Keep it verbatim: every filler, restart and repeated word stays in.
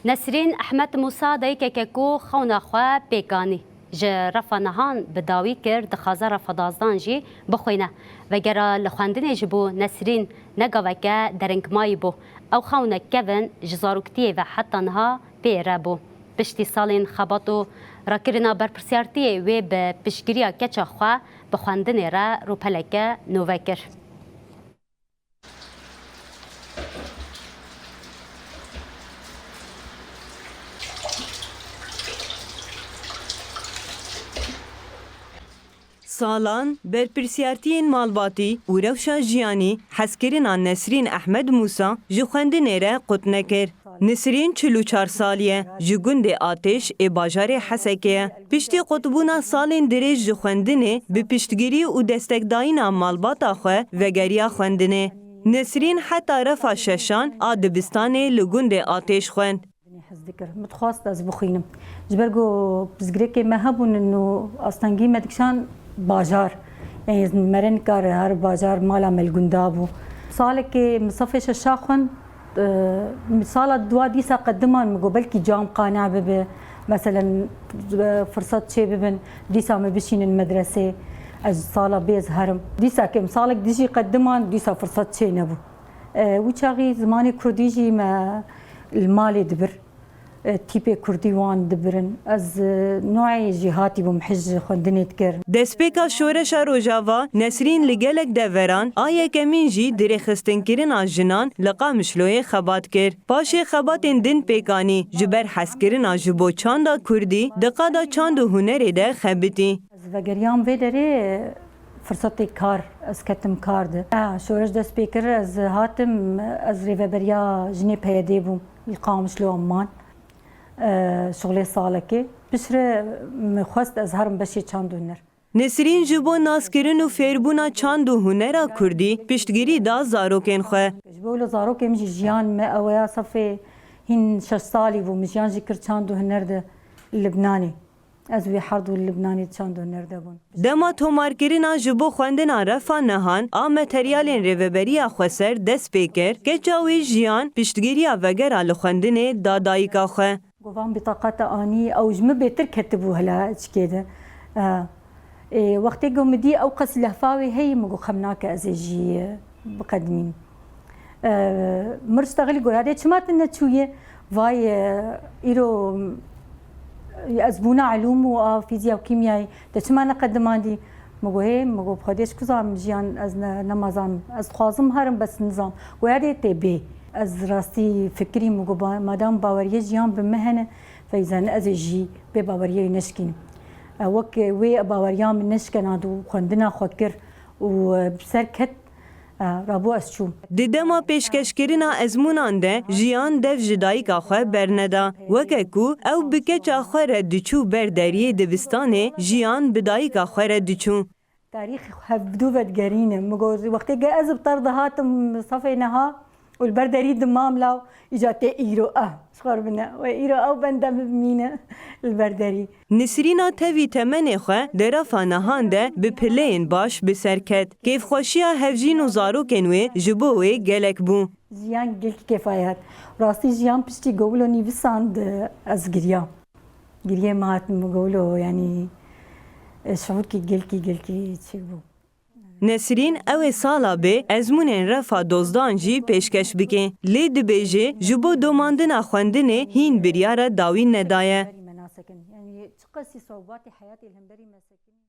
Nesrîn Ehmed Mûsa dayikeke ku xewna xwe pêk anî, ji refa nihan bi dawî kir, dixwaze refa dazdan jî bixwîne. Vegera li xwendinê ji bo Nesrîn ne gaveke deringmayî bû. Ew xewnek kevin ji zaroktiyê ve heta niha pê re bû. Piştî salên xebat û rakirina berpirsiyartiyê wê bi piştgiriya keça xwe bi xwendinê re rûpeleke nû vekir. Salan, berpirsiyartiyên malbatî û rewşa jiyanî hezkirina Nesrîn Ehmed Mûsa ji xwendinê re qut nekir. Nisrîn çil û çar salî ye, ji gundê Atêş ê bajarê Hesekê ye. Piştî qutbûna salên dirêj ji xwendinê, bi piştgirî û destekdayîna malbata xwe vegeriya xwendinê. Nisrîn heta refa şeşan a dibistanê li gundê Atêş xwend. Hez dikir. Min dixwest ez bixwînim. Ji ber ku pirsgirêkê me hebûn û astengî me dikişan bajar. Yanî ez mere nikar her bajar mala me li gunda bû. Salekê min sefê şeşa xwend, e, min sala dua dîsa qediman min got belkî cam qane bibe. Meselen, e, firsat çê bibin, dîsa min bişînin medresê. Ez sala bê ez herim. Dîsa ke min salek dijî qediman, dîsa firsat çê nebû. E, wî çaxî zimanê kurdî jî me li malê dibir. E, tîpê kurdî wan dibirin. Ez, e, noyê jî hatî bûm hij xwendinê dikir. Destpêka şoreşa Rojava, Nesrîn li gelek deveran a yekemîn jî di rêxistinkirina jinan li Qamişloyê xebat kir. Paşê xebatên din pêk anî, ji ber hezkirina ji bo çanda kurdî di qada çand û hunerê de xebitî. Ez vegeriyam vê derê, e, firsetê kar, ez ketim kar de. E, şoreş dest pê kir, ez hatim, ez rêveberiya jinê P Y D'ê bûm. Li Qamişlo em man, e, şixulê salekê. Piştre min xwest ez herim beşê çand û huner. Nesrîn ji bo naskirin û fêrbûna çand û hunera kurdî piştgirî da zarokên xwe. Ji bo wilo zarokê min jî jiyan me ew ya sefê hîn şeş salî bû, min jiyan jî kir çand û huner de Libnanê. Ez wê herd û li Libnanê çand û huner de bûn. Dema tomarkirina ji bo xwendina refa nehan a materyalên Rêveberiya Xweser dest pê kir, keça wî Jiyan piştgiriya vegera li xwendinê da dayika xwe. Govan bîtaqata anî, ew ji min bêtir ketibû hela çikê de. E, ê, wextê ku min dî ew qas lehfa wê heyî, min got xem nake ez ê jî, e, biqedimînim. E, mir ji texilî goya dê çima tu neçûye? Vay, e, îro, e, ez bûna elûm û a fîzya û kîmyayê, te çima neqedimandî? Min got, hê, min got, bi Xwedê ji ku zam jiyan ez ne, nema zam. Ez dixwazim herim, bes nizam. Goya dê tê bê. Ez rastî fikirî, min got, ba-, madam baweriyê jiyan bi min hene, feyzan ez ê jî bê baweriyê neşkînim. E, wek wê baweriya min neşkenand û xwendina xwe kir û, e, bi ser ket. E, rabû ez çûm. Di dema pêşkeşkirina ezmûnan de Jiyan dev ji dayika xwe berneda. Weke ku ew bi keça xwe re diçû ber deriyê dibistanê, Jiyan bi dayika xwe re diçû. Tarîx hevdû vedigerîne. Min got, wextê ge ez bi ter dihatim sefê neha û li ber derî dimam law, îca tê îro, ah, ji xwe re bine. Wê îro ew bende min bimîne li ber derî. Nisrîna tevî temenê xwe di refa nehan de bi pileyên baş bi ser ket. Kêfxweşiya hevjîn û zarokên wê ji bo wê gelek bû. Jiyan gelkî kêfayê hat. Rastî jiyan piştî gowilo nîvisand, ez giriyam. Giriyê min hat min gowilo, yanî, e, şiûrkî gelkî, gelkî çêbû. Nesrîn ew ê sala bê ezmûnên refa dozdan jî pêşkeş bike. Lê dibêje ji bo domandina xwendinê hîn biryara dawî nedaye. Yanî çiqasî sewbatê heyatê li hemberî me sekinî.